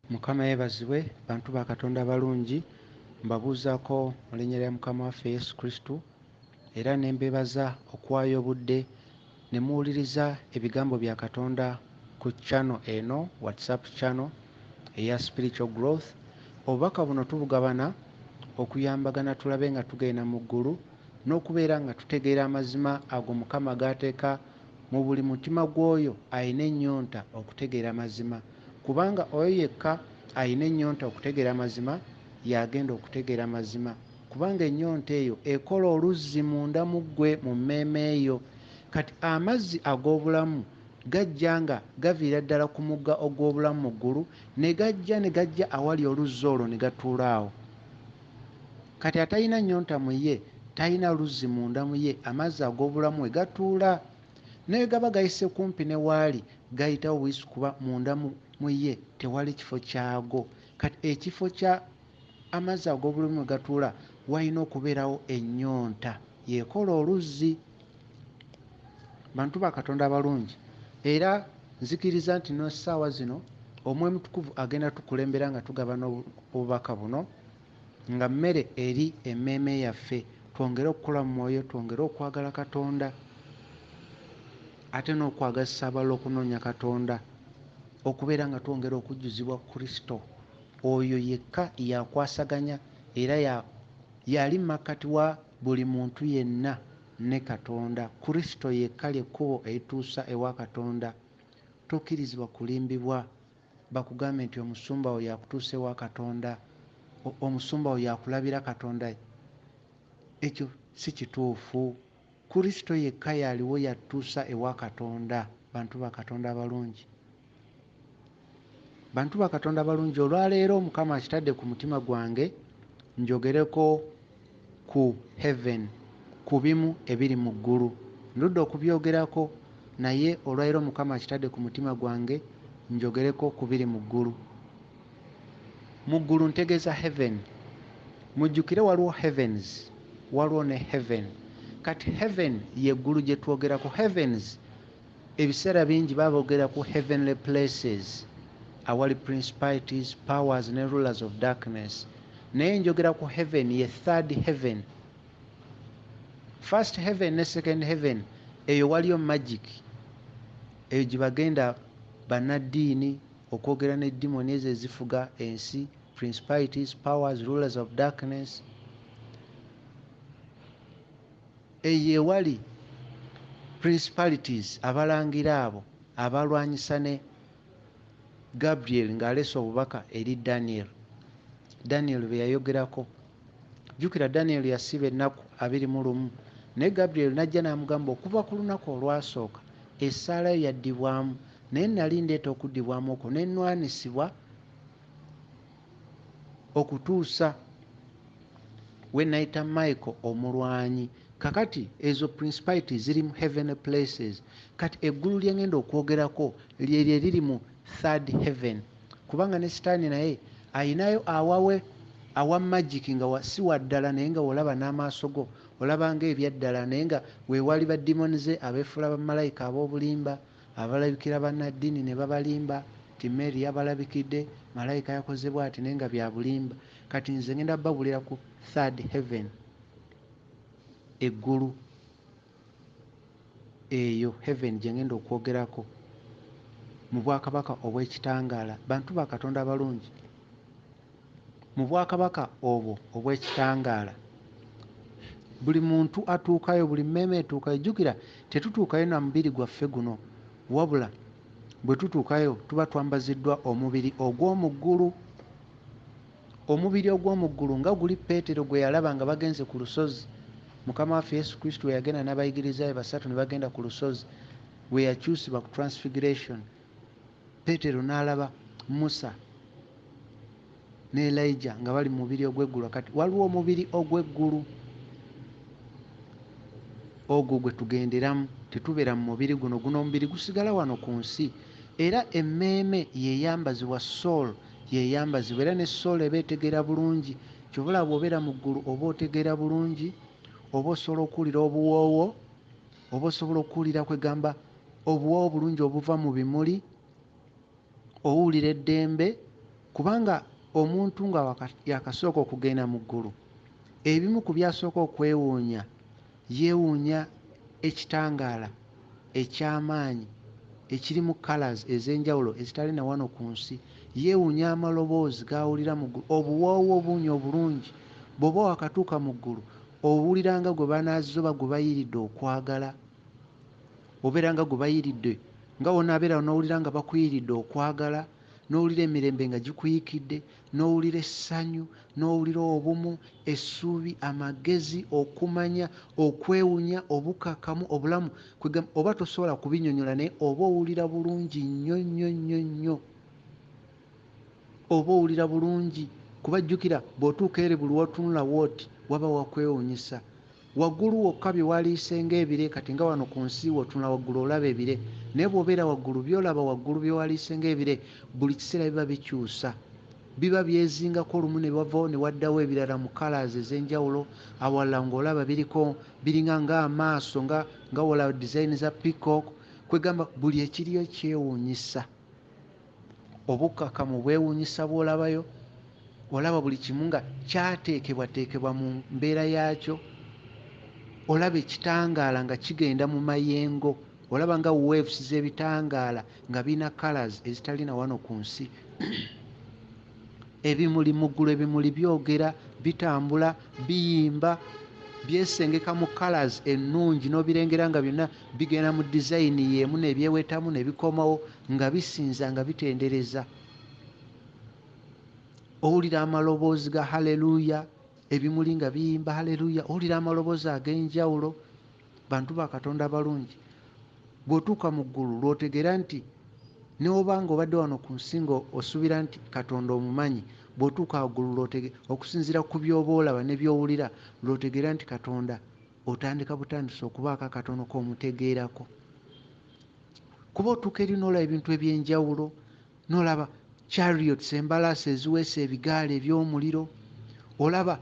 Mukama yeebazibwe bantu ba Katonda abalungi, mbabuuzaako mu linnya lya Mukama waffe Yesu Kristo era ne mbeebaza okuwaayo obudde ne muwuliriza ebigambo bya Katonda ku channel eno, WhatsApp channel eya Spiritual Growth. Obubaka buno tubugabana okuyambagana tulabe nga tugenda mu ggulu n'okubeera nga tutegeera amazima ago Mukama g'ateeka mu buli mutima gw'oyo alina ennyonta okutegeera amazima, kubanga oyo yekka alina ennyonta okutegeera amazima y'agenda okutegeera amazima, kubanga ennyonta eyo ekola oluzzi munda mu ggwe mu mmeeme yo. Kati amazzi ag'obulamu gajja nga gaviira ddala ku mugga ogw'obulamu mu ggulu ne gajja ne gajja awali oluzzi olwo ne gatuula awo. Kati atalina nnyonta mu ye talina luzzi munda mu ye amazzi ag'obulamu we gatuula. Ne bwe gaba gayise kumpi ne waali gayitawo buyisi kuba munda mu ye tewali kifo kyago. Kati ekifo kya amazzi ag'obulamu we gatuula walina okubeerawo ennyonta y'ekola oluzzi. Bantu ba Katonda abalungi, era nzikiriza nti n'essaawa zino Omwoyo Omutukuvu agenda tukulembera nga tugabana obubaka buno nga mmere eri emmeeme yaffe, twongere okukula mu mwoyo, twongere okwagala Katonda ate n'okwagazisa abalala okunoonya Katonda, okubeera nga twongera okujjuzibwa Kristo. Oyo yekka y'akwasaganya era y'ali mu makkati wa buli muntu yenna ne Katonda. Kristo yekka ly'ekkubo erituusa ewa Katonda. Tokkirizibwa kulimbibwa bakugambe nti omusumba wo y'akutuusa ewa Katonda, omusumba wo y'akulabira Katonda. Ekyo si kituufu. Kristo yekka y'aliwo y'atutuusa ewa Katonda. Bantu ba Katonda abalungi. Bantu ba Katonda abalungi, olwaleero Mukama akitadde ku mutima gwange njogereko ku heaven, ku bimu ebiri mu ggulu. Ndudde okubyogerako naye olwaleero Mukama akitadde ku mutima gwange njogereko ku biri mu ggulu. Mu ggulu ntegeeza heaven. Mujjukire waliwo heavens, waliwo ne heaven. Kati heaven y'eggulu gye twogerako. Heavens ebiseera bingi baba boogera ku heavenly places awali principalities, powers ne rulers of darkness. Naye njogera ku heaven ye third heaven. First heaven ne second heaven eyo waliyo magic, eyo gye bagenda bannaddiini okwogera ne dimoni ezo ezifuga ensi, principalities, powers, rulers of darkness. Eyo ewali principalities, abalangira abo abalwanyisa ne Gabriel ng'aleese obubaka eri Daniel. Daniel bye yayogerako. Jjukira Daniel yasiiba ennaku 21 naye Gabriel n'ajja n'amugamba okuva ku lunaku olwasooka essaala yo yaddibwamu naye nali ndeeta okuddibwamu okwo ne nnwanisibwa okutuusa we nayita Michael omulwanyi. Kakati ezo principalities ziri mu heavenly places. Kati eggulu lye ngenda okwogerako lyeryo eriri mu third heaven, kubanga ne sitaani naye ayinayo awawe awa magic nga si waddala naye nga olaba n'amaaso go olaba ng'ebyaddala naye nga weewali badimoni ze abeefuula bamalayika ab'obulimba abalabikira bannaddiini ne babalimba nti Mary yabalabikidde, malayika yakoze bw'ati naye nga bya bulimba. Kati nze ngenda babuulira ku third heaven, eggulu eyo heaven gye ngenda okwogerako mu bwakabaka obw'ekitangaala. Bantu ba Katonda abalungi, mu bwakabaka obwo obw'ekitangaala buli muntu atuukayo, buli mmeeme etuukayo. Jjukira tetutuukayo na mubiri gwaffe guno, wabula bwe tutuukayo tuba twambaziddwa omubiri ogw'omu ggulu. Omubiri ogw'omu ggulu nga guli Peetero gwe yalaba nga bagenze ku lusozi. Mukama waffe Yesu Kristo we yagenda n'abayigiriza be basatu ne bagenda ku lusozi, we yakyusibwa ku transfiguration, Peetero n'alaba Musa ne Elijah nga bali mu mubiri ogw'eggulu. Kati waliwo omubiri ogw'eggulu ogwo gwe tugenderamu, tetubeera mu mubiri guno. Guno omubiri gusigala wano ku nsi, era emmeeme y'eyambazibwa, soul y'eyambazibwa, era ne soul eba etegeera bulungi. Ky'ova olaba bw'obeera mu ggulu oba otegeera bulungi, oba osobola okuwulira obuwoowo, oba osobola okuwulira kwegamba obuwoowo bulungi obuva mu bimuli, owulira eddembe Kubanga omuntu nga yakasooka okugenda mu ggulu, ebimu ku byasooka okwewuunya, yeewuunya ekitangaala eky'amaanyi ekirimu colours ez'enjawulo ezitali na wano ku nsi. Yeewuunya amaloboozi g'awulira mu ggulu, obuwoowo obuwunya obulungi. Bw'oba wakatuuka mu ggulu, owulira nga gwe banaazizza oba gwe bayiiridde okwagala, obeera nga gwe bayiiridde, nga w'onaabeera n'owulira nga bakuyiiridde okwagala, n'owulira emirembe nga gikuyikidde, n'owulira essanyu, n'owulira obumu, essuubi, amagezi, okumanya, okwewunya, obukakkamu, obulamu. Kwegamba oba tosobola kubinyonyola, naye oba owulira bulungi nnyo nnyo nnyo nnyo. Oba owulira bulungi, kuba jjukira bw'otuuka eri buli w'otunula w'oti waba wakwewuunyisa. Waggulu wokka bye waliise ng'ebire, kati nga wano ku nsi w'otunula waggulu olaba ebire, naye bw'obeera waggulu by'olaba waggulu bye waliise ng'ebire buli kiseera biba bikyusa, biba byezingako olumu ne wavaawo ne waddawo ebirala mu colours ez'enjawulo. Awalala ng'olaba biriko biringa ng'amaaso, nga nga w'olaba design za peacock. Kwegamba buli ekiriyo kyewuunyisa, obukkakkamu bwewuunyisa bw'olabayo, olaba buli kimu nga kyateekebwateekebwa mu mbeera yaakyo. Olaba ekitangaala nga kigenda mu mayengo, olaba nga waves z'ebitangaala nga birina colours ezitali na wano ku nsi. Ebimuli mu ggulu, ebimuli byogera, bitambula, biyimba, byesengeka mu colours ennungi, n'obirengera nga byonna bigenda mu design y'emu ne byewetamu ne bikomawo nga bisinza nga bitendereza. Owulira amaloboozi ga haleluya, ebimuli nga biyimba haleluya, owulira amaloboozi ag'enjawulo. Bantu ba Katonda abalungi, bw'otuuka mu ggulu lw'otegeera nti ne bw'oba nga obadde wano ku nsi nga osuubira nti Katonda omumanyi, bw'otuuka waggulu lw'otege okusinziira ku by'oba olaba ne by'owulira lw'otegeera nti Katonda otandika butandisi okubaako akatono k'omutegeerako. Kuba otuuka eri n'olaba ebintu eby'enjawulo, n'olaba chariots, embalaasi eziweesa ebigaali eby'omuliro, olaba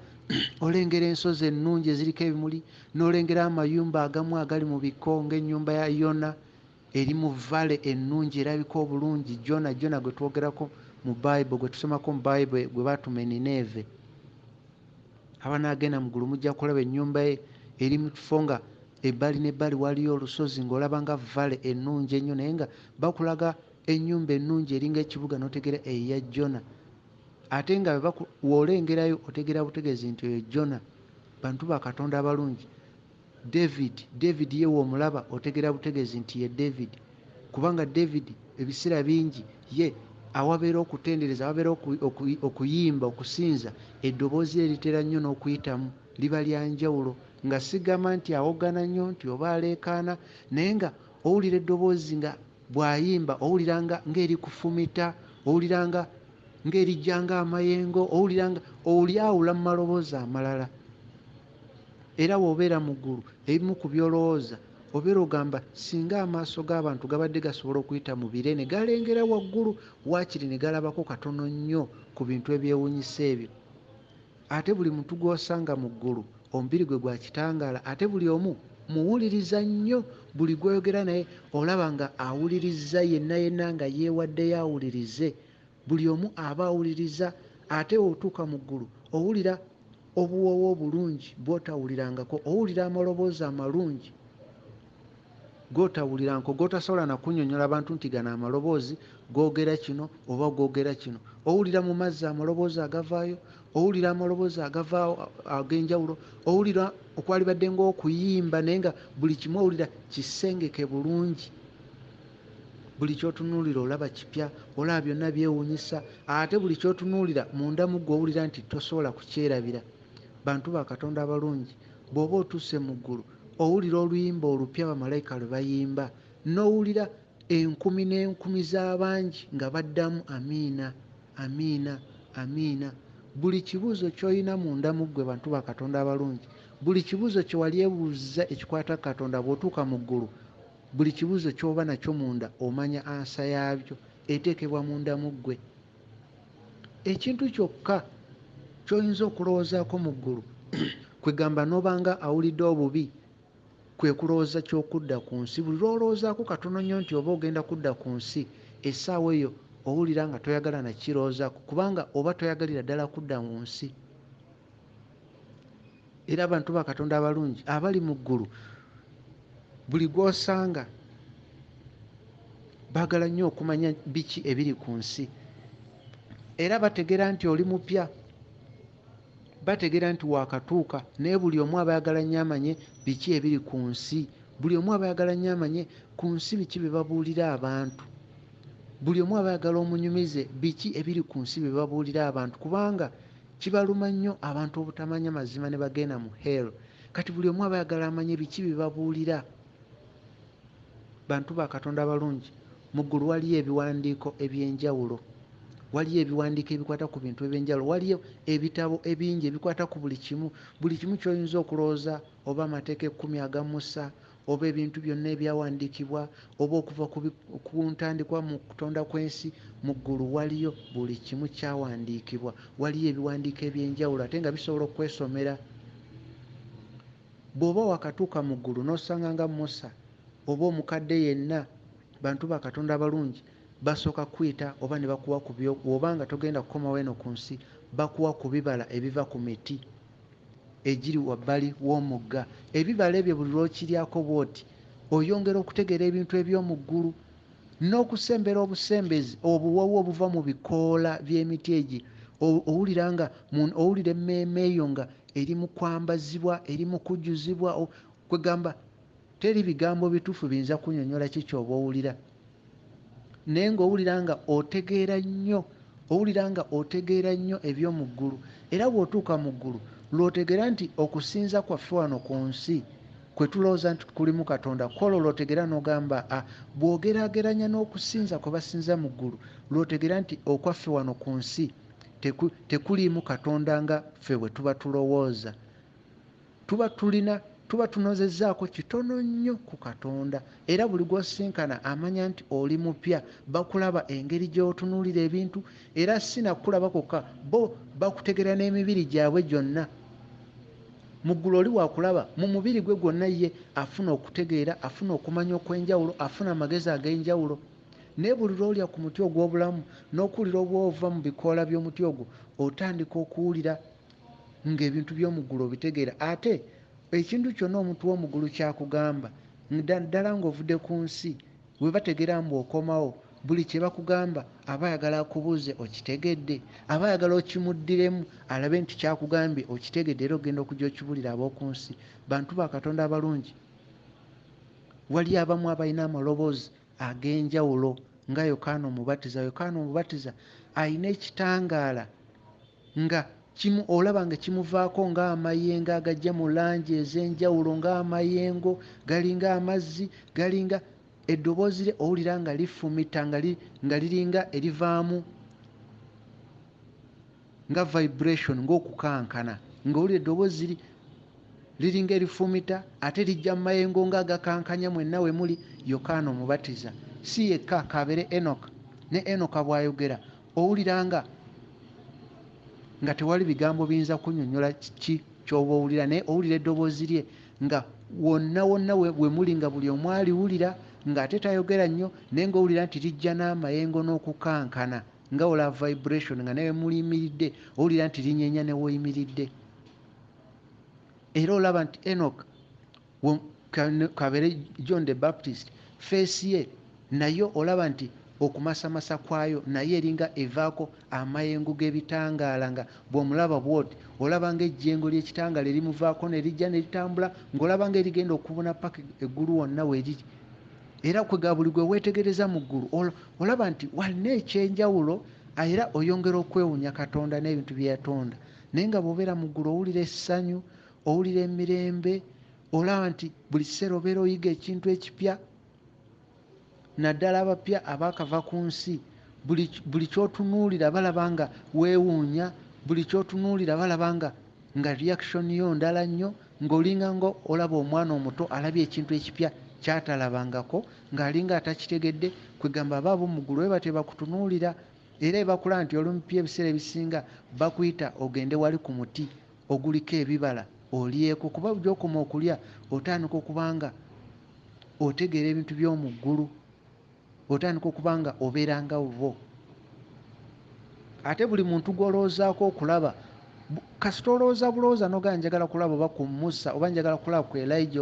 olengera ensozi ennungi eziriko ebimuli, n'olengera amayumba agamu agali mu biko ng'ennyumba ya Yona eri mu valley ennungi erabika obulungi. Jona, Jona gwe twogerako mu Bible, gwe tusomako mu Bible, gwe baatuma e Nineeve. Abanaagenda mu ggulu mujja kulaba ennyumba ye eri mu kifo nga ebbali n'ebbali waliyo olusozi, ng'olaba nga valley ennungi ennyo, naye nga bakulaga ennyumba ennungi eringa ekibuga n'otegeera eyo ya Jona. Ate nga w'olengerayo otegeera butegeezi nti oyo Jona. Bantu ba Katonda abalungi, David, David ye w'omulaba otegeera butegeezi nti ye David, kubanga David ebiseera bingi ye awabeera okutendereza, awabeera okuyimba, okusinza, eddoboozi lye litera nnyo n'okuyitamu, liba lya njawulo, nga sigamba nti awoggana nnyo nti oba aleekaana, naye nga owulira eddoboozi nga bw'ayimba owulira nga ng'erikufumita, owulira nga ng'erijja ng'amayengo, owulira nga olyawula mu maloboozi amalala. Era bw'obeera mu ggulu ebimu ku by'olowooza obeera ogamba singa amaaso g'abantu gabadde gasobola okuyita mu bire ne galengera waggulu, waakiri ne galabako katono nnyo ku bintu ebyewuunyisa ebyo. Ate buli muntu gw'osanga mu ggulu omubiri gwe gwa kitangaala, ate buli omu muwuliriza nnyo, buli gw'oyogera naye olaba nga awuliriza yenna yenna nga yeewaddeyo awulirize, buli omu aba awuliriza. Ate bw'otuuka mu ggulu owulira obuwoowo obulungi bw'otawulirangako, owulira amaloboozi amalungi g'otawulirangako, g'otasobola na kunnyonnyola bantu nti gano amaloboozi googera kino oba googera kino. Owulira mu mazzi amaloboozi agavaayo, owulira amaloboozi agavaawo ag'enjawulo, owulira okwalibadde ng'okuyimba, naye nga buli kimu owulira kisengeke bulungi. Buli ky'otunuulira olaba kipya, olaba byonna byewuunyisa, ate buli ky'otunuulira munda mu ggwe owulira nti tosobola kukyerabira. Bantu ba Katonda abalungi, bw'oba otuuse mu ggulu owulira oluyimba olupya bamalayika lwe bayimba, n'owulira enkumi n'enkumi z'abangi nga baddamu amiina, amiina, amiina. Buli kibuuzo ky'olina munda mu ggwe, bantu ba Katonda abalungi, buli kibuuzo kye wali ebuuzizza ekikwata ku Katonda, bw'otuuka mu ggulu buli kibuuzo ky'oba nakyo munda omanya ansa yaabyo, eteekebwa munda mu ggwe. Ekintu kyokka ky'oyinza okulowoozaako mu ggulu, kwegamba n'oba nga awulidde obubi, kwe kulowooza ky'okudda ku nsi. Buli lw'olowoozaako katono nnyo nti oba ogenda kudda ku nsi, essaawa eyo owulira nga toyagala na kirowoozaako, kubanga oba toyagalira ddala kudda mu nsi. Era abantu ba Katonda abalungi abali mu ggulu, buli gw'osanga baagala nnyo okumanya biki ebiri ku nsi. Era bategeera nti oli mupya, bategeera nti waakatuuka, naye buli omu aba ayagala nnyo amanye biki ebiri ku nsi. Buli omu aba ayagala nnyo amanye ku nsi biki bye babuulira abantu. Buli omu aba ayagala omunyumize biki ebiri ku nsi bye babuulira abantu, kubanga kibaluma nnyo abantu obutamanya mazima ne bagenda mu hell. Kati buli omu aba ayagala amanye biki bye babuulira. Bantu ba Katonda abalungi, mu ggulu waliyo ebiwandiiko eby'enjawulo, waliyo ebiwandiiko ebikwata ku bintu eby'enjawulo, waliyo ebitabo ebingi ebikwata ku buli kimu, buli kimu ky'oyinza okulowooza, oba amateeka ekkumi aga Musa, oba ebintu byonna ebyawandiikibwa, oba okuva ku ntandikwa mu kutonda kw'ensi. Mu ggulu waliyo buli kimu kyawandiikibwa, waliyo ebiwandiiko eby'enjawulo ate nga bisobola okwesomera. Bw'oba wakatuuka mu ggulu n'osanga nga Musa oba omukadde yenna, bantu ba Katonda abalungi, basooka kuyita oba ne bakuwa ku byo, oba nga togenda kukomawo eno ku nsi, bakuwa ku bibala ebiva ku miti egiri wabbali w'omugga. Ebibala ebyo buli lw'okiryako bw'oti oyongera okutegeera ebintu eby'omu ggulu n'okusembera obusembezi obuwoowo obuva mu bikoola by'emiti egi. Owulira nga owulira emmeeme yo nga eri mu kwambazibwa, eri mu kujjuzibwa, kwegamba teri bigambo bituufu biyinza kunnyonnyola ki ky'oba owulira, naye ng'owulira nga otegeera nnyo, owulira nga otegeera nnyo eby'omu ggulu. Era bw'otuuka mu ggulu lw'otegeera nti okusinza kwaffe wano ku nsi kwe tulowooza nti kulimu Katonda, kwolwo lw'otegeera n'ogamba, bw'ogeraageranya n'okusinza kwe basinza mu ggulu, lw'otegeera nti okwaffe wano ku nsi tekuliimu Katonda nga ffe bwe tuba tulowooza. Tuba tunozezzaako kitono nnyo ku Katonda. Era buli gw'osinkana amanya nti oli mupya, bakulaba engeri gy'otunuulira ebintu, era si nakulaba kwokka, bo bakutegeera n'emibiri gyabwe gyonna. Mu ggulu oli waakulaba mu mubiri gwe gwonna, ye afuna okutegeera, afuna okumanya okw'enjawulo, afuna amagezi ag'enjawulo. Naye buli lw'olya ku muti ogw'obulamu n'okuwulira obuwoowo obuva mu bikoola by'omuti ogwo, otandika okuwulira ng'ebintu by'omu ggulu obitegeera. Ate ekintu kyonna omuntu w'omu ggulu ky'akugamba, ddala ng'ovudde ku nsi, bwe bategeera mbu okomawo, buli kye bakugamba aba ayagala akubuuze okitegedde, aba ayagala okimuddiremu alabe nti ky'akugambye okitegedde, era ogenda okujja okibulira ab'oku nsi. Bantu ba Katonda abalungi, wali abamu abalina amaloboozi ag'enjawulo nga Yokaana Omubatiza. Yokaana Omubatiza alina ekitangaala nga kimu, olaba nga kimuvaako ng'amayengo agajja mu langi ez'enjawulo, ng'amayengo galinga amazzi, galinga eddoboozi lye owulira nga lifumita, nga liringa erivaamu nga vibration, ng'okukankana, ng'owulira eddoboozi liringa erifumita ate lijja mu mayengo ng'agakankanya mwenna we muli. Yokaana Omubatiza si yekka, kabeere Enoka. Ne Enoka bw'ayogera owulira nga tewali bigambo biyinza kunnyonnyola ki ky'oba owulira, naye owulira eddoboozi lye nga wonna wonna we muli, nga buli omu aliwulira, ng'ate tayogera nnyo, naye ng'owulira nti lijja n'amayengo n'okukankana, nga olaba vibration, nga naye muyimiridde owulira nti linyeenya ne w'oyimiridde. Era olaba nti Enoka, kabeere John the Baptist, feesi ye nayo olaba nti okumasamasa kwayo naye eringa evaako amayengo g'ebitangaala, nga bw'omulaba bw'oti olaba ng'ejjengo ly'ekitangaala erimuvaako ne lijja ne litambula, ng'olaba ng'erigenda okubuna paka eggulu wonna we riri. Era kwega buli gwe weetegereza mu ggulu olaba nti walina ekyenjawulo, era oyongera okwewuunya Katonda n'ebintu bye yatonda. Naye nga bw'obeera mu ggulu owulira essanyu, owulira emirembe, olaba nti buli kiseera obeera oyiga ekintu ekipya, naddala abapya abaakava ku nsi. Buli ky'otunuulira balaba nga weewuunya, buli ky'otunuulira balaba nga reaction yo ndala nnyo, ng'olinga nga olaba omwana omuto alabye ekintu ekipya ky'atalabangako, ng'alinga atakitegedde. Kwegamba aba ab'omu ggulu bwe batyo bakutunuulira, era ebakulaba nti oli mupya ebiseera ebisinga bakuyita ogende wali ku muti oguliko ebibala olyeko, kuba gy'okoma okulya otandika okuba nga otegeera ebintu by'omu ggulu, otandika okuba nga obeera nga bo. Ate buli muntu gw'olowoozaako okulaba, kasita olowooza bulowooza n'ogamba njagala kulaba oba ku Musa, oba njagala kulaba ku Elijah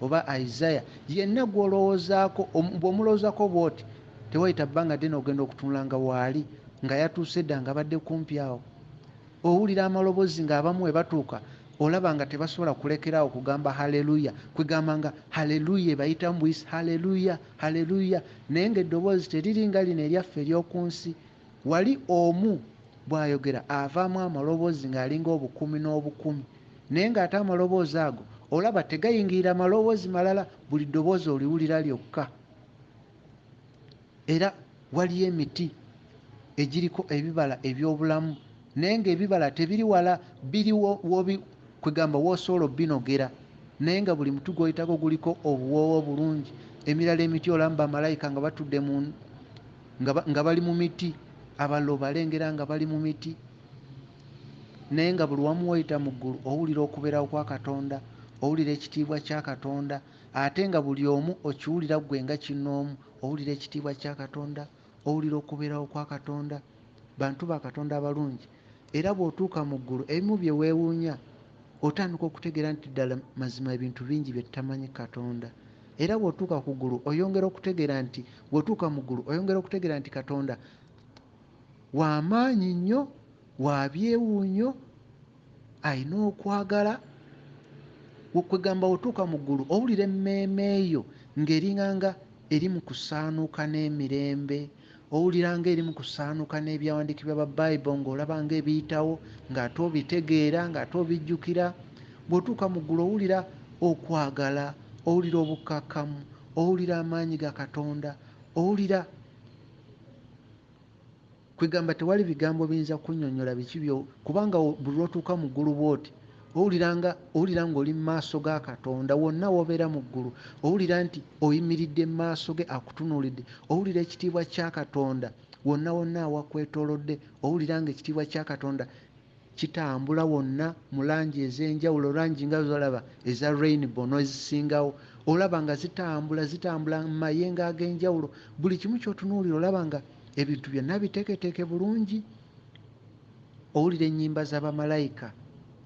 oba Isaiah, yenna gw'olowoozaako, bw'omulowoozaako bw'oti, tewayita bbanga ddene ogenda okutunula nga waali, nga yatuuse dda nga abadde kumpi awo. Owulira amaloboozi ng'abamu we batuuka olaba nga tebasobola kulekeraawo kugamba haleluya, kwegamba nga haleluya ebayitamu buyisi haleluya haleluya, naye ng'eddoboozi teriri nga lino eryaffe ery'oku nsi. Wali omu bw'ayogera avaamu amaloboozi ng'alinga obukumi n'obukumi, naye ng'ate amaloboozi ago olaba tegayingirira maloboozi malala, buli ddoboozi oliwulira lyokka. Era waliyo emiti egiriko ebibala eby'obulamu, naye ng'ebibala tebiri wala, biri kwegamba w'osobola obbinogera, naye nga buli muti gw'oyitako guliko obuwoowo bulungi. Emirala emiti olaba bamalayika nga batudde nga bali mu miti, abalala obalengera nga bali mu miti, naye nga buli wamu w'oyita mu ggulu owulira okubeerawo kwa Katonda, owulira ekitiibwa kya Katonda, ate nga buli omu okiwulira ggwe nga kinnoomu, owulira ekitiibwa kya Katonda, owulira okubeerawo kwa Katonda. Bantu ba Katonda abalungi. Era bw'otuuka mu ggulu ebimu bye weewuunya otandika okutegeera nti ddala mazima ebintu bingi bye tutamanyi Katonda. Era bw'otuuka ku ggulu oyongera okutegeera nti bw'otuuka mu ggulu oyongera okutegeera nti Katonda wa maanyi nnyo, wa byewuunyo, alina okwagala. Kwegamba bw'otuuka mu ggulu owulira emmeeme eyo ng'eringanga eri mu kusaanuuka n'emirembe, owulira ng'eri mu kusaanuuka n'ebyawandiikibwa bya Bayibuli ng'olaba ng'ebiyitawo ng'ate obitegeera ng'ate obijjukira. Bw'otuuka mu ggulu owulira okwagala, owulira obukkakkamu, owulira amaanyi ga Katonda, owulira kwegamba tewali bigambo biyinza kunnyonnyola biki byo, kubanga buli lw'otuuka mu ggulu bw'oti owulira ng'oli mu maaso ga Katonda. Wonna w'obeera mu ggulu owulira nti oyimiridde mu maaso ge akutunuulidde, owulira ekitiibwa kya Katonda wonna wonna awakwetoolodde, owulira ng'ekitiibwa kya Katonda kitambula wonna mu langi ez'enjawulo, langi nga z'olaba eza rainbow n'ezisingawo, olaba nga zitambula mu mayengo ag'enjawulo. Buli kimu ky'otunuulira olaba nga ebintu byonna biteeketeeke bulungi. Owulira ennyimba z'abamalayika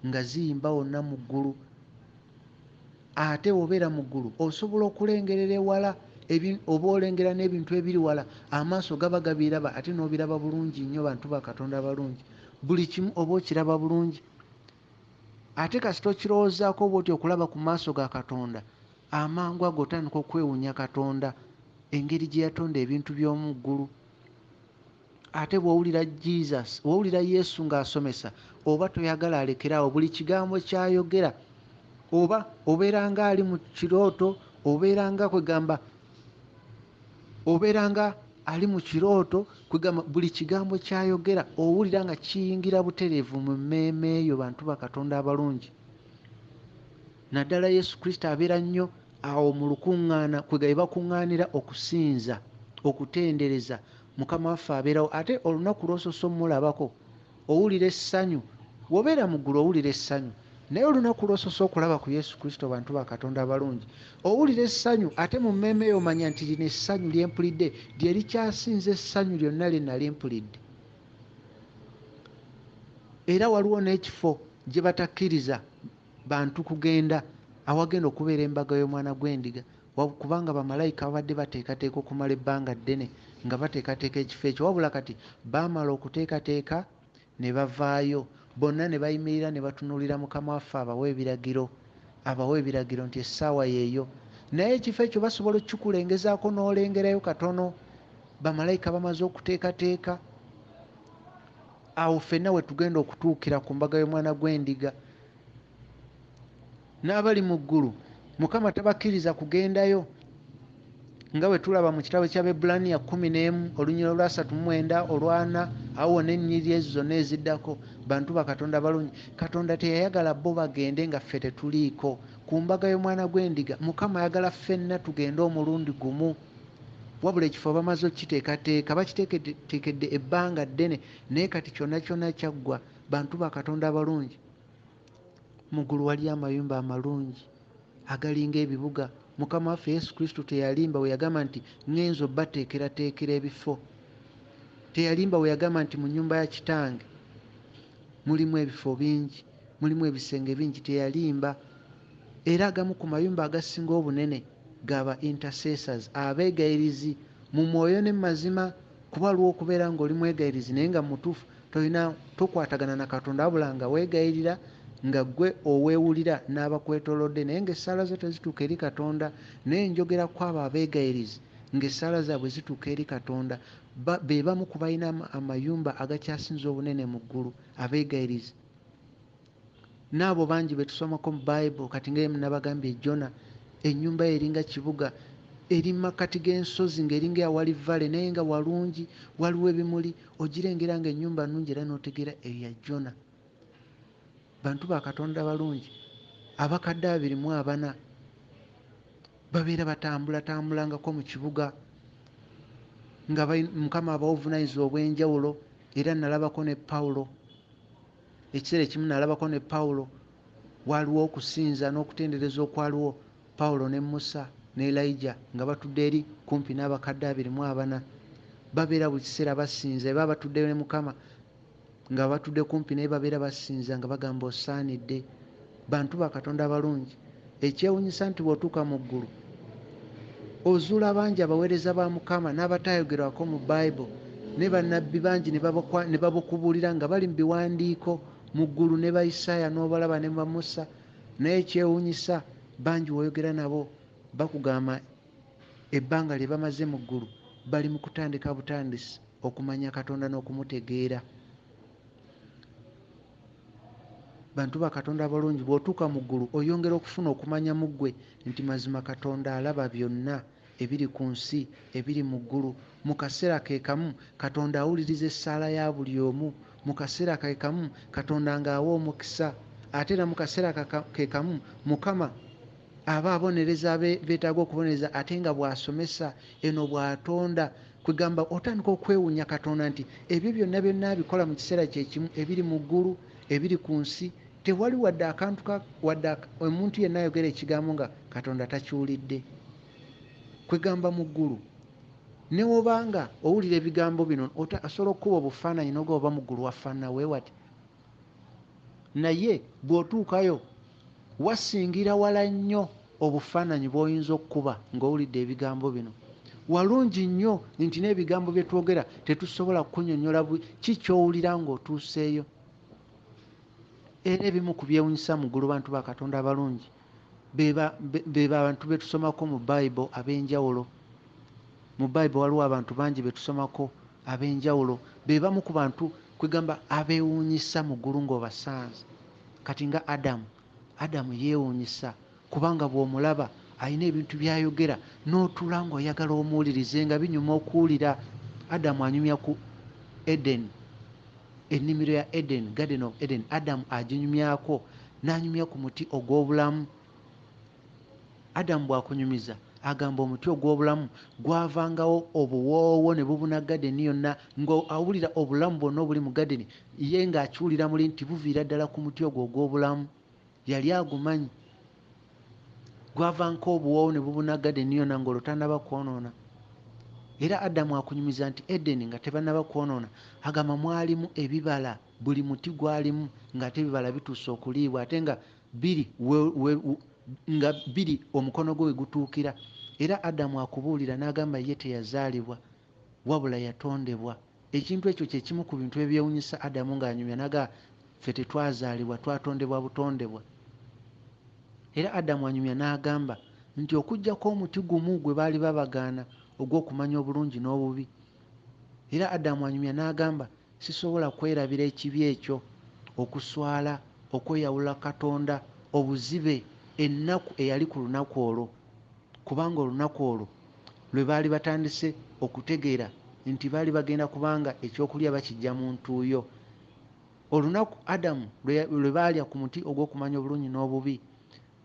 nga ziyimba wonna mu ggulu. Ate bw'obeera mu ggulu osobola okulengerera ewala, oba olengera n'ebintu ebiri wala, amaaso gaba gabiraba ate n'obiraba bulungi nnyo. Bantu ba Katonda balungi, buli kimu oba okiraba bulungi. Ate kasita okirowoozaako bw'oti okulaba ku maaso ga Katonda, amangu ago otandika okwewuunya Katonda engeri gye yatonda ebintu by'omu ggulu. Ate bw'owulira Jesus, bw'owulira Yesu ng'asomesa, oba toyagala alekeraawo, buli kigambo ky'ayogera oba obeera ng'ali mu kirooto, obeera nga kwegamba obeera nga ali mu kirooto, kwegamba buli kigambo ky'ayogera owulira nga kiyingira butereevu mu mmeeme eyo. Bantu ba Katonda abalungi, naddala Yesu Kristo abeera nnyo awo mu lukuŋŋaana kwega bye bakuŋŋaanira okusinza, okutendereza Mukama waffe abeerawo. Ate olunaku lw'osoose omulabako owulira essanyu, bw'obeera mu ggulu owulira essanyu, naye olunaku lw'osoose okulaba ku Yesu Kristo, bantu ba Katonda abalungi, owulira essanyu. Ate mu mmeeme eyo omanya nti lino essanyu lye mpulidde lye likyasinza essanyu lyonna lye nali mpulidde. Era waliwo n'ekifo gye batakkiriza bantu kugenda awagenda okubeera embaga y'omwana gw'endiga, kubanga bamalayika babadde bateekateeka okumala ebbanga ddene nga bateekateeka ekifo ekyo. Wabula kati baamala okuteekateeka ne bavaayo bonna ne bayimirira ne batunuulira Mukama waffe abawa ebiragiro nti essaawa yeeyo. Naye ekifo ekyo basobola okukikulengezaako n'olengerayo katono, bamalayika bamaze okuteekateeka. Awo ffenna we tugenda okutuukira ku mbaga y'omwana gw'endiga. N'abali mu ggulu Mukama tabakkiriza kugendayo, nga bwe tulaba mu kitabo ky'Abaebbulaniya 11 olunyiriri olwa 39 olwana, awo wonna ennyiriri ezo zonna eziddako. Bantu ba Katonda balungi, Katonda teyayagala bo bagende nga ffe tetuliiko ku mbaga y'omwana gw'endiga. Mukama ayagala ffenna tugende omulundi gumu, wabula ekifo bamaze okukiteekateeka, bakiteeketeekedde ebbanga ddene, naye kati kyonna kyonna kyaggwa. Bantu ba Katonda abalungi, mu ggulu waliyo amayumba amalungi agalinga ebibuga. Mukama waffe Yesu Kristo teyalimba bwe yagamba nti ŋŋenza obbateekerateekera ebifo. Teyalimba bwe yagamba nti mu nnyumba ya Kitange mulimu ebifo bingi, mulimu ebisenge bingi. Teyalimba. Era agamu ku mayumba agasinga obunene ga ba intercessors, abeegayirizi mu mwoyo ne mu mazima, kuba waliwo okubeera ng'oli mwegayirizi naye nga mutuufu tolina, tokwatagana na Katonda, wabula nga weegayirira nga ggwe oweewulira n'abakwetoolodde, naye ng'essaala zo tezituuka eri Katonda. Naye njogera ku abo abeegayirizi ng'essaala zaabwe zituuka eri Katonda. Be bamu ku balina amayumba agakyasinze obunene mu ggulu, abeegayirizi. N'abo bangi be tusomako mu Bible, kati nga nabagambye Jona, ennyumba ye eringa kibuga, eri mu makkati g'ensozi ng'eringa awali vale, naye nga walungi, waliwo ebimuli, ogirengera ng'ennyumba nnungi era n'otegeera eyo ya Jona. Bantu ba Katonda balungi, abakadde 24 babeera batambulatambulangako mu kibuga nga Mukama abawa obuvunaanyizibwa obw'enjawulo. Era nalabako ne Pawulo, ekiseera ekimu nalabako ne Pawulo, waaliwo okusinza n'okutendereza okwaliwo, Pawulo ne Musa ne Elijah nga batudde eri kumpi n'abakadde 24. Babeera buli kiseera basinza, baba batudde ne Mukama nga batudde kumpi naye, babeera basinza nga bagamba osaanidde. Bantu ba Katonda balungi. Ekyewuunyisa nti bw'otuuka mu ggulu ozuula bangi abaweereza ba Mukama n'abataayogerwako mu Bible, ne bannabbi bangi ne babukubuulira nga bali mu biwandiiko mu ggulu, ne ba Isaaya n'obalaba ne ba Musa. Naye ekyewuunyisa bangi w'oyogera nabo bakugamba ebbanga lye bamaze mu ggulu bali mu kutandika butandisi okumanya Katonda n'okumutegeera. Bantu ba Katonda abalungi, bw'otuuka mu ggulu oyongera okufuna okumanya mu ggwe nti mazima Katonda alaba byonna ebiri ku nsi, ebiri mu ggulu. Mu kaseera ke kamu Katonda awuliriza essaala ya buli omu. Mu kaseera ke kamu Katonda ng'awa omukisa, ate era mu kaseera ke kamu Mukama aba abonereza beetaaga okubonereza, ate nga bw'asomesa eno bw'atonda. Kwegamba otandika okwewuunya Katonda nti ebyo byonna byonna abikola mu kiseera kye kimu, ebiri mu ggulu, ebiri ku nsi. Tewali wadde akantu wadde omuntu yenna ayogera ekigambo nga Katonda takiwulidde. Kwegamba mu ggulu ne wobanga owulira ebigambo bino, osobola okukuba obufaananyi n'ogoba oba mu ggulu wafaanana weewati. Naye bw'otuukayo wasingira wala nnyo obufaananyi bw'oyinza okukuba ng'owulidde ebigambo bino. Walungi nnyo nti n'ebigambo bye twogera tetusobola kunnyonnyola ki ky'owulira ng'otuuseeyo. Era ebimu ku byewuunyisa mu ggulu, bantu ba Katonda abalungi, be bantu be tusomako mu Bible ab'enjawulo. Mu Bible waliwo abantu bangi be tusomako ab'enjawulo, be bamu ku bantu kwegamba abeewuunyisa mu ggulu ng'obasanze. Kati nga Adamu, Adamu yeewuunyisa kubanga bw'omulaba alina ebintu by'ayogera n'otuula ng'oyagala omuwulirize nga binyuma okuwulira. Adamu anyumya ku Eden, ennimiro ya Eden, Garden of Eden. Adamu aginyumyako n'anyumya ku muti ogw'obulamu. Adamu bw'akunyumiza agamba omuti ogw'obulamu gwavangawo obuwoowo ne bubuna garden yonna, ng'awulira obulamu bwonna obuli mu garden, ye ng'akiwulira muli nti buviira ddala ku muti ogwo ogw'obulamu. Yali agumanyi. Gwava nk'obuwoowo ne bubuna garden yonna ng'olwo tannaba kwonoona. Era Adamu akunyumiza nti Eden nga tebannaba kwonoona, agamba mwalimu ebibala, buli muti gwalimu ng'ate ebibala bituuse okuliibwa, ate nga biri nga biri omukono gwe we gutuukira. Era Adamu akubuulira n'agamba ye teyazaalibwa wabula yatondebwa. Ekintu ekyo kye kimu ku bintu ebyewuunyisa Adamu ng'anyumya n'agamba ffe tetwazaalibwa, twatondebwa butondebwa. Era Adamu anyumya n'agamba nti okuggyako omuti gumu gwe baali babagaana ogw'okumanya obulungi n'obubi. Era Adamu anyumya n'agamba sisobola kwerabira ekibi ekyo, okuswala, okweyawula Katonda, obuzibe, ennaku eyali ku lunaku olwo. Kubanga olunaku olwo lwe baali batandise okutegeera nti baali bagenda kubanga ekyokulya bakijja mu ntuuyo. Olunaku Adamu lwe baalya ku muti ogw'okumanya obulungi n'obubi,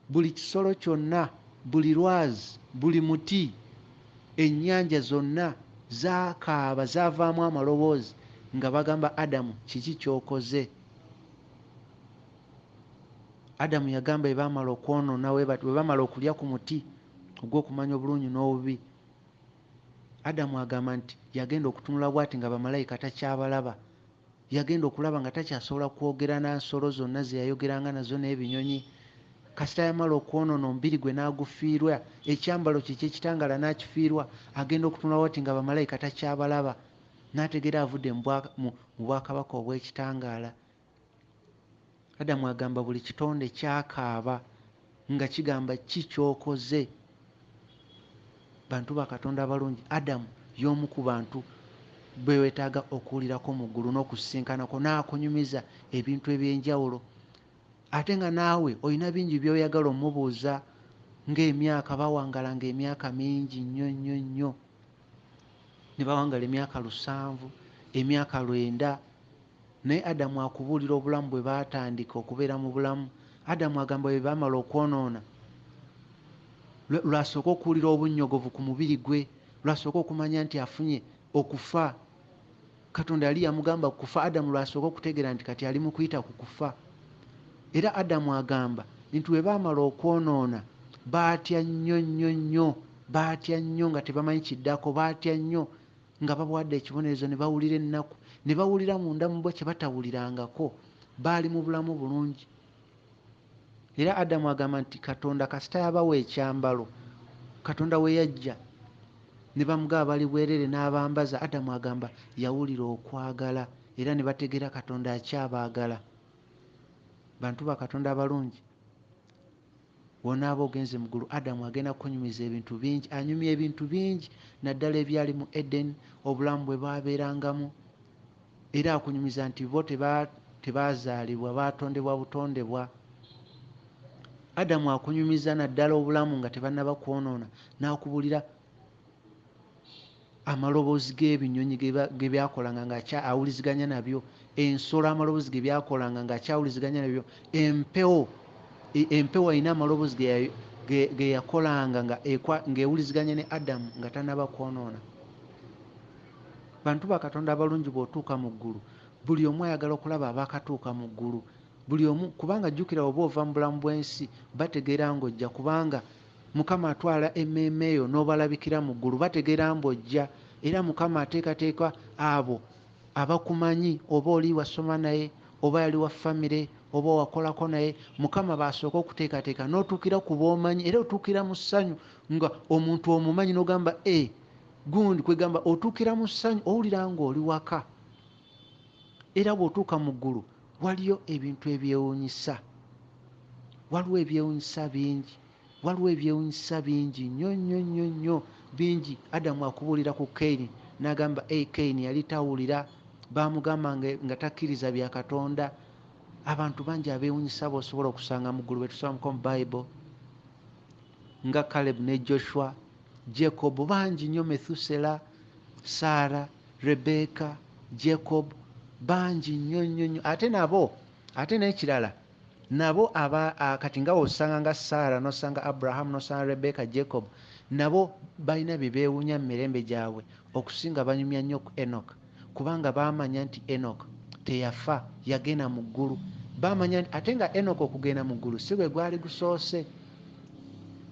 buli kisolo kyonna, buli lwazi, buli muti, ennyanja zonna zaakaaba, zaavaamu amaloboozi nga bagamba Adamu kiki ky'okoze. Adamu yagamba bwe baamala okwonoona, bwe baamala okulya ku muti ogw'okumanya obulungi n'obubi, Adamu agamba nti yagenda okutunula bw'ati nga bamalayika takyabalaba. Yagenda okulaba nga takyasobola kwogera na nsolo zonna ze yayogeranga nazo n'ebinyonyi. Kasita yamala okwonoona omubiri gwe n'agufiirwa, ekyambalo kye eky'ekitangaala n'akifiirwa, agenda okutunula bw'ati nga bamalayika takyabalaba, n'ategeera avudde mu bwakabaka obw'ekitangaala. Adamu agamba buli kitonde kyakaaba nga kigamba ki ky'okoze. Bantu ba Katonda abalungi, Adamu y'omu ku bantu be weetaaga okuwulirako mu ggulu n'okusisinkanako n'akunyumiza ebintu eby'enjawulo. Ate nga naawe olina bingi by'oyagala omubuuza, ng'emyaka bawangalanga emyaka mingi nnyo nnyo nnyo, ne bawangala emyaka 7, emyaka 90. Naye Adamu akubuulira obulamu bwe baatandika okubeera mu bulamu. Adamu agamba bwe baamala okwonoona, lwasooka okuwulira obunnyogovu ku mubiri gwe, lwasooka okumanya nti afunye okufa. Katonda yali yamugamba kufa, Adamu lwasooka okutegeera nti kati ali mu kuyita ku kufa. Era Adamu agamba nti bwe baamala okwonoona baatya nnyo nnyo nnyo, baatya nnyo nga tebamanyi kiddako, baatya nnyo nga babawadde ekibonerezo ne bawulira ennaku, ne bawulira munda mu bo kye batawulirangako. Baali mu bulamu bulungi. Era Adamu agamba nti Katonda kasita yabawa ekyambalo, Katonda we yajja ne bamugaba bali bwerere n'abambaza. Adamu agamba yawulira okwagala era ne bategeera Katonda akyabaagala. Bantu ba Katonda abalungi, bw'onaaba ogenze mu ggulu, Adamu agenda kukunyumiza ebintu bingi, anyumya ebintu bingi naddala ebyali mu Eden, obulamu bwe baabeerangamu. Era akunyumiza nti bo tebaazaalibwa, baatondebwa butondebwa. Adamu akunyumiza naddala obulamu nga tebannaba kwonoona, n'akubuulira amaloboozi g'ebinyonyi ge byakolanga nga awuliziganya nabyo, ensolo amaloboozi ge byakolanga nga akyawuliziganya nabyo, empewo erina amaloboozi ge yakolanga ng'ewuliziganya ne Adamu nga tannaba kwonoona. Bantu ba Katonda abalungi, bw'otuuka mu ggulu, buli omu ayagala okulaba abaakatuuka mu ggulu. Buli omu, kubanga jjukira oba ova mu bulamu bw'ensi bategeera ng'ojja, kubanga Mukama atwala emmeeme eyo n'obalabikira mu ggulu, bategeera ng'ojja. Era Mukama ateekateeka abo abakumanyi, oba oli wasoma naye, oba yali wa famire, oba wakolako naye, Mukama b'asooka okuteekateeka n'otuukira ku b'omanyi. Era otuukira mu ssanyu nga omuntu omumanyi n'ogamba gundi, kwegamba otuukira mu ssanyu, owulira ng'oli waka. Era bw'otuuka mu ggulu waliyo ebintu ebyewuunyisa, waliwo ebyewuunyisa bingi, waliwo ebyewuunyisa bingi nnyo nnyo nnyo nnyo bingi. Adamu akubuulira ku Kaini n'agamba Kaini yali tawulira, baamugamba nga takkiriza bya Katonda. Abantu bangi abeewuunyisa b'osobola okusanga mu ggulu be tusomamuko mu Bible, nga Caleb ne Joshua, Jacob, bangi nnyo, Methusela, Sarah, Rebecca, Jacob, bangi nnyo nnyo nnyo. Ate nabo, ate n'ekirala nabo kati nga osanga nga Sarah, n'osanga Abraham, n'osanga Rebecca, Jacob, nabo balina bye beewuunya mu mirembe gyabwe okusinga banyumya nnyo ku Enoch, kubanga baamanya nti Enoch teyafa, yagenda mu ggulu. Baamanya nti ate nga Enoch okugenda mu ggulu si gwe gwali gusoose.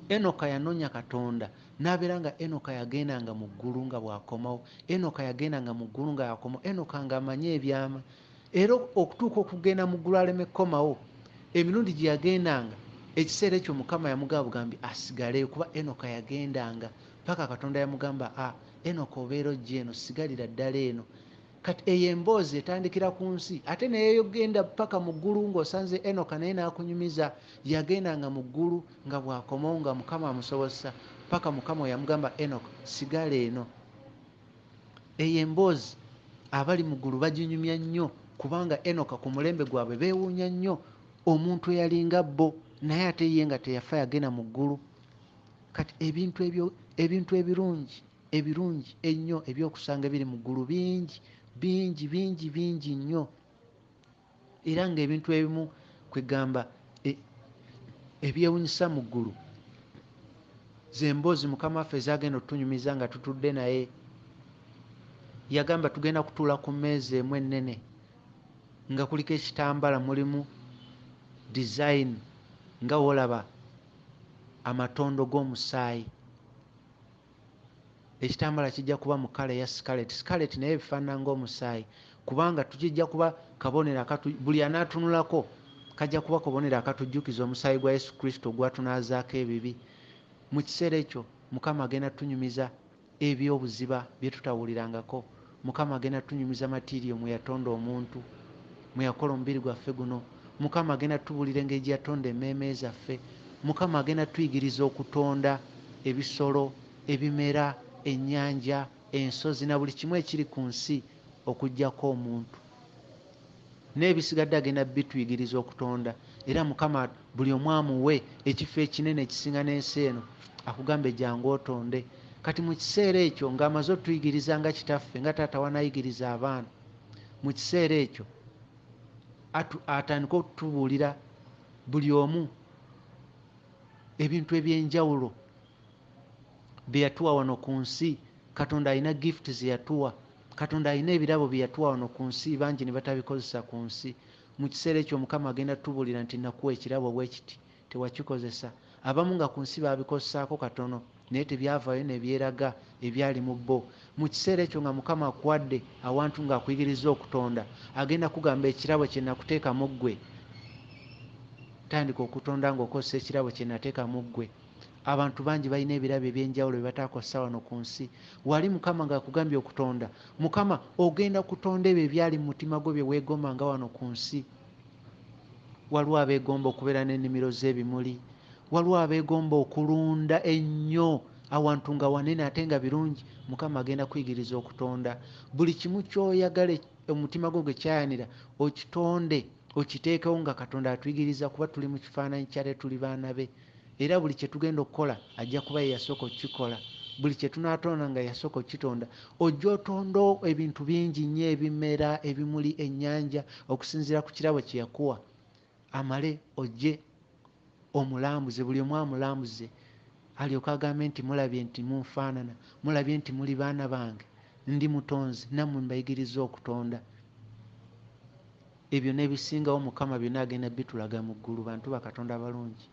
Enoch yanoonya Katonda n'abeera nga Enoch yagendanga mu ggulu nga bw'akomawo, Enoch yagendanga mu ggulu nga yakomawo, Enoch ng'amanyi ebyama. Era okutuuka okugenda mu ggulu aleme kukomawo, emirundi gye yagendanga, ekiseera ekyo Mukama yamugamba bugambi asigaleyo, kuba Enoch yagendanga paka Katonda yamugamba Enoch obeera ojja eno, sigalira ddala eno. Kati eyo emboozi etandikira ku nsi, ate neyeyogenda paka mu ggulu ng'osanze Enoch naye n'akunyumiza yagendanga mu ggulu nga bw'akomawo nga Mukama amusobozesa, paka Mukama yamugamba Enoch sigala eno. Eyo emboozi abali mu ggulu baginyumya nnyo, kubanga Enoch ku mulembe gwabwe beewuunya nnyo omuntu eyalinga bo, naye ate ye nga teyafa yagenda mu ggulu. Kati ebintu ebyo, ebintu ebirungi, ebirungi ennyo ebyokusanga ebiri mu ggulu bingi, bingi, bingi, bingi nnyo. Era ng'ebintu ebimu kwegamba ebyewuunyisa mu ggulu ze mboozi Mukama waffe ezagenda otunyumiza nga tutudde naye. Yagamba tugenda kutuula ku mmeeza emu ennene nga kuliko ekitambala mulimu design nga w'olaba amatondo g'omusaayi. Ekitambala kijja kuba mu kkala eya scarlet. Scarlet naye ebifaanana ng'omusaayi, kubanga tukijja kuba kabonero akatu, buli anaatunulako kajja kuba kabonero akatujjukiza omusaayi gwa Yesu Kristo ogwatunaazaako ebibi. Mu kiseera ekyo Mukama agenda tunyumiza eby'obuziba bye tutawulirangako. Mukama agenda tunyumiza matiiriyo mwe yatonda omuntu, mwe yakola omubiri gwaffe guno. Mukama agenda tubuulira engeri gye yatonda emmeeme zaffe. Mukama agenda tuyigiriza okutonda ebisolo, ebimera, ennyanja, ensozi na buli kimu ekiri ku nsi okuggyako omuntu. N'ebisigadde agenda bituyigiriza okutonda. Era Mukama buli omu amuwe ekifo ekinene ekisinga n'ensi eno, akugambe jangu otonde. Kati mu kiseera ekyo ng'amaze otuyigiriza nga kitaffe, nga taata w'anaayigiriza abaana, mu kiseera ekyo atandike okutubuulira buli omu ebintu eby'enjawulo bye yatuwa wano ku nsi. Katonda alina gift ze yatuwa, Katonda alina ebirabo bye yatuwa wano ku nsi, bangi ne batabikozesa ku nsi. Mu kiseera ekyo Mukama agenda tubuulira nti nakuwa ekirabo bwe kiti, tewakikozesa. Abamu nga ku nsi baabikozesaako katono, naye tebyavaayo ne byeraga ebyali mu bo. Mu kiseera ekyo nga Mukama akuwadde awantu ng'akuyigiriza okutonda, agenda kugamba ekirabo kye nakuteeka mu ggwe, tandika okutonda ng'okozesa ekirabo kye nateeka mu ggwe. Abantu bangi balina ebirabo eby'enjawulo bye bataakozesa wano ku nsi. Wali Mukama ng'akugambye okutonda, Mukama ogenda kutonda ebyo ebyali mu mutima gwo bye weegombanga wano ku nsi. Waliwo abeegomba okubeera n'ennimiro z'ebimuli, waliwo abeegomba okulunda ennyo awantu nga wanene ate nga birungi. Mukama agenda kuyigiriza okutonda. Buli kimu ky'oyagala omutima gwo gwe kyayanira okitonde, okiteekewo nga Katonda atuyigiriza, kuba tuli mu kifaananyi kye ate tuli baana be. Era buli kye tugenda okukola ajja kuba ye yasooka okukikola. Buli kye tunaatonda nga yasooka okukitonda. Ojja otonda ebintu bingi nnyo, ebimera, ebimuli, ennyanja, okusinziira ku kirabo kye yakuwa. Amale ojje omulambuze, buli omu amulambuze, alyoke agambe nti mulabye nti munfaanana, mulabye nti muli baana bange, ndi mutonzi, nammwe mbayigiriza okutonda. Ebyo n'ebisingawo Mukama byonna agenda bitulaga mu ggulu. Bantu ba Katonda abalungi,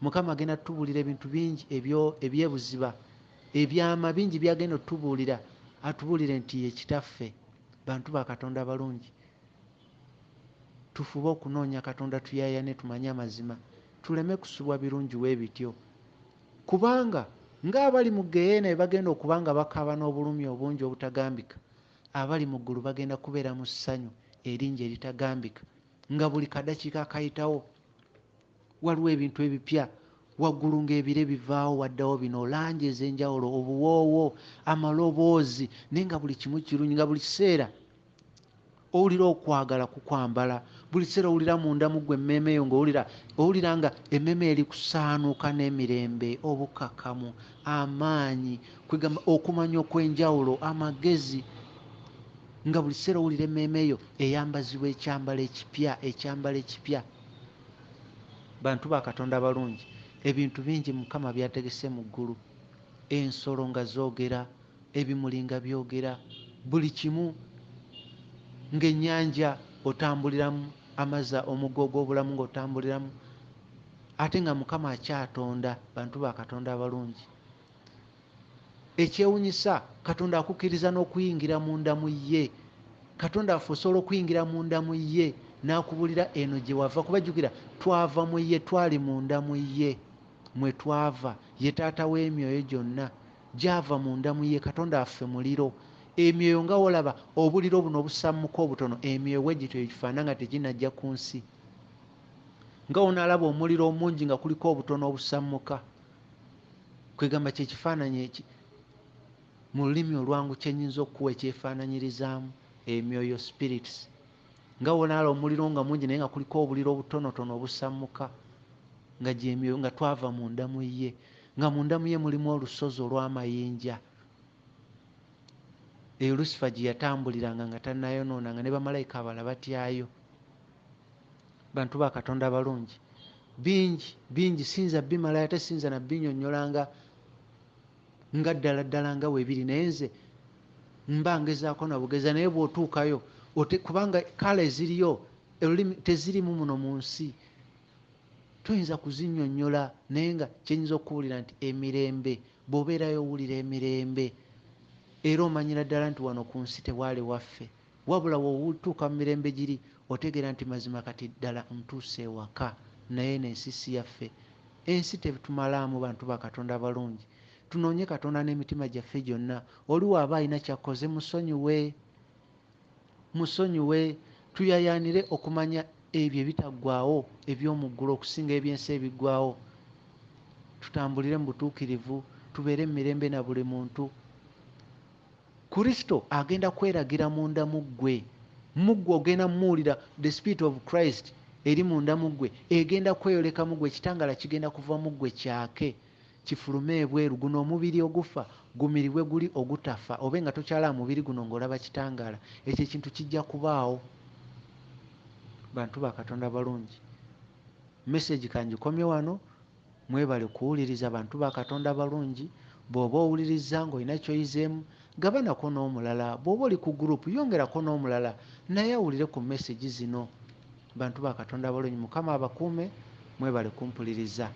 Mukama agenda tubuulira ebintu bingi ebyebuziba, ebyama bingi by'agenda otubuulira, atubuulire nti ye kitaffe. Bantu ba Katonda abalungi, tufube okunoonya Katonda, tuyaayane tumanye amazima, tuleme kusubwa birungi we bityo. Kubanga ng'abali mu ggeyeena bwe bagenda okuba nga bakaaba n'obulumi obungi obutagambika, abali mu ggulu bagenda kubeera mu ssanyu eringi eritagambika, nga buli kadakiika akayitawo waliwo ebintu ebipya. Waggulu ng'ebire bivaawo, waddawo bino, langi ez'enjawulo, obuwoowo, amaloboozi, naye nga buli kimu kirungi, nga buli kiseera owulira okwagala kukwambala, buli kiseera owulira munda mu ggwe emmeeme yo ng'owulira, owulira nga emmeeme eri kusaanuuka n'emirembe, obukakamu, amaanyi, kwegamba okumanya okw'enjawulo, amagezi, nga buli kiseera owulira emmeeme yo eyambazibwa ekyambalo ekipya, ekyambalo ekipya. Bantu ba Katonda abalungi, ebintu bingi Mukama by'ategese mu ggulu. Ensolo nga zoogera, ebimuli nga byogera, buli kimu, ng'ennyanja otambuliramu, amazzi, omugga ogw'obulamu ng'otambuliramu, ate nga Mukama akyatonda. Bantu ba Katonda abalungi, ekyewunyisa, Katonda akukkiriza n'okuyingira munda mu ye. Katonda affe osobola okuyingira munda mu ye n'akubulira eno gye wava, kuba jjukira twava mu ye, twali munda mu ye mwe twava. Ye taata w'emyoyo gyonna, gyava munda mu ye. Katonda affe muliro. Emyoyo nga wolaba obuliro buno obusammuka obutono, emyoyo bwe gityo ekifaanana nga teginajja ku nsi. Nga wonaalaba omuliro omungi nga kuliko obutono obusammuka, kwegamba kye kifaananyi eki mu lulimi olwangu kye nnyinza okukuwa ekyefaananyirizaamu emyoyo, spirits. Nga wonaalaba omuliro nga mungi naye nga kuliko obuliro obutonotono obusammuka, nga gy'emyoyo, nga twava munda mu ye, nga munda mu ye mulimu olusozi olw'amayinja. Eyo Lusifa gye yatambuliranga nga tannayonoonanga, ne bamalayika abalala batyayo. Bantu ba Katonda abalungi, bingi bingi siyinza bimalayo, ate siyinza na binnyonnyolanga nga ddala ddala nga bwe biri, naye nze mba ngezaako na bugeza. Naye bw'otuukayo, kubanga kala eziriyo olulimi tezirimu muno mu nsi, toyinza kuzinnyonnyola, naye nga kye nnyinza okukubuulira nti emirembe, bw'obeerayo owulira emirembe. Era omanyira ddala nti wano ku nsi tewaali waffe. Wabula bw'otuuka mu mirembe giri otegeera nti mazima kati ddala ntuuse ewaka. Naye eno ensi si yaffe. Ensi tetumalaamu bantu ba Katonda balungi. Tunoonye Katonda n'emitima gyaffe gyonna. Oli waaba alina ky'akoze musonyiwe. Musonyiwe. Tuyayaanire okumanya ebyo ebitaggwaawo eby'omu ggulu okusinga eby'ensi ebiggwaawo. Tutambulire mu butuukirivu, tubeere mu mirembe na buli muntu. Kristo agenda kweragira munda mu ggwe. Mu ggwe ogenda muwulira the spirit of Christ eri munda mu ggwe egenda kweyoleka mu ggwe, ekitangaala kigenda kuva mu ggwe kyake kifulume ebweru. Guno omubiri ogufa gumiribwe guli ogutafa, obe nga tokyalaba mubiri guno ng'olaba kitangaala. Ekyo ekintu kijja kubaawo. Bantu ba Katonda balungi, message kangikomye wano. Mwebale kuwuliriza bantu ba Katonda balungi. Bw'oba owuliriza ng'olina ky'oyizeemu, gabanako n'omulala. Bw'oba oli ku group, yongerako n'omulala naye awulire ku message zino. Bantu ba Katonda balungi, Mukama abakuume, mwebale kumpuliriza.